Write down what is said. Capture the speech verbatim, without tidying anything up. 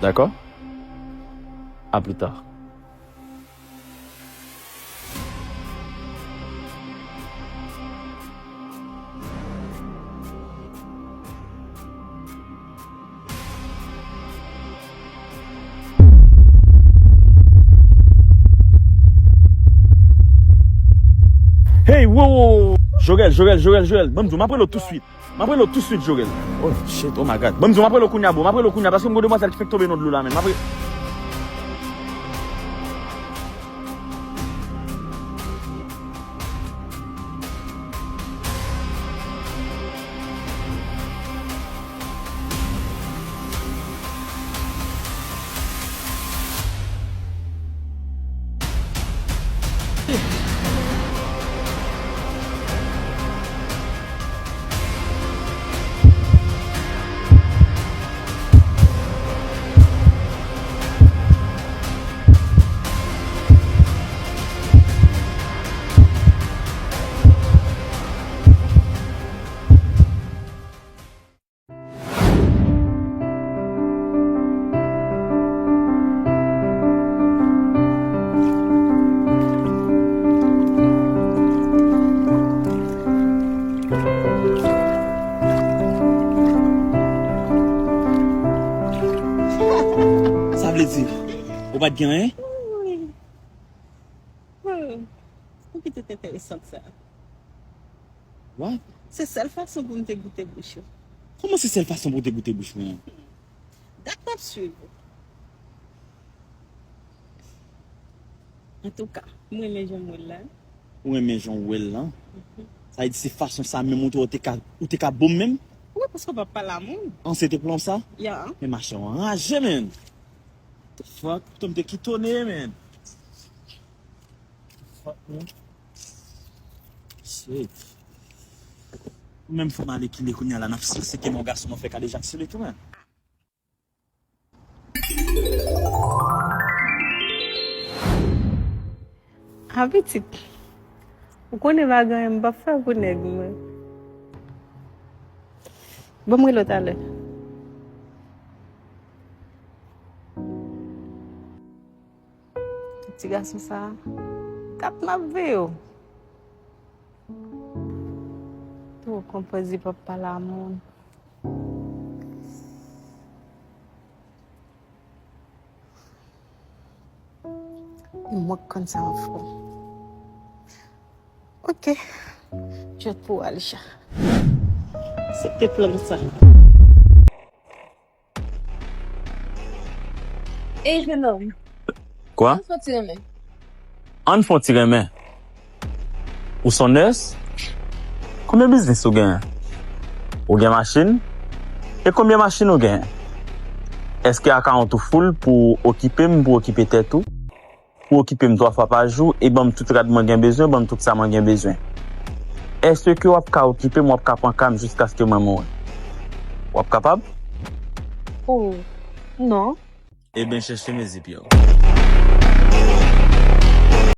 D'accord? À plus tard. Hey, wo, wo, wo. Jorel, Jorel, Jorel, Jorel. Ban m di w, m ap rele w tousuit. M ap rele w tousuit, Jorel. Oh, shit, oh my God. Ban m di w, m ap rele w kounya, bro. M ap rele w kounya, paske m gon demwazèl ki fenk tonbe nan dlo la, menn. M ap re- Sa vle di, ou pa t gen anyen? Wi. Hmm. Ou ki tout enteresan sa. What? Se sèl fason pou m te goute bouch ou. Kòman se sèl fason pou w te goute bouch mwen an? Dat m ap swiv ou. Antouka, m renmen jan m wè l la. Ou renmen jan w wè l lan? Mhm. Sa vle di se fason sa menm ou te, ou te ka, ou te ka bo m menm? Wi, paske w p ap pale a moun. An, se te plan sa? Ya. Men machann anraje, menn. The fuck? Poutan m te kitone, menn. Fuck, man. Shit. Ou menm fanm ale kile kounye a la, n ap siseke mò gason nan fè kadejak sou li tou, man. A pitit, ou konnen pa gen anyen m p ap fè pou nèg mwen. Ban m rele w talè. Ti gason sa a, kat m ap veye w. Tou konpoze p ap pale a moun. E mwen k konn sa m ap fè. Ok. Jwèt pou ou, Alisha. Aksepte plan sa. Ey, jenòm. Kwa? Ann fè yon ti renmen. Ann fè yon ti renmen. Ou s on nurse? Konbyen biznis ou genyen? Ou gen machin? E konbyen machin ou genyen? Èske akawont ou full pou w okipe m, pou w okipe tèt ou? Pou w okipe m twa fwa pa jou e ban m tout rad mwen gen bezwen, ban m tout sa mwen gen bezwen. Èske w ap ka okipe m, w ap ka pran ka m jiskaske mwen mouri? W ap kapab? Oh, non. Ebyen, chèche m e zip yo.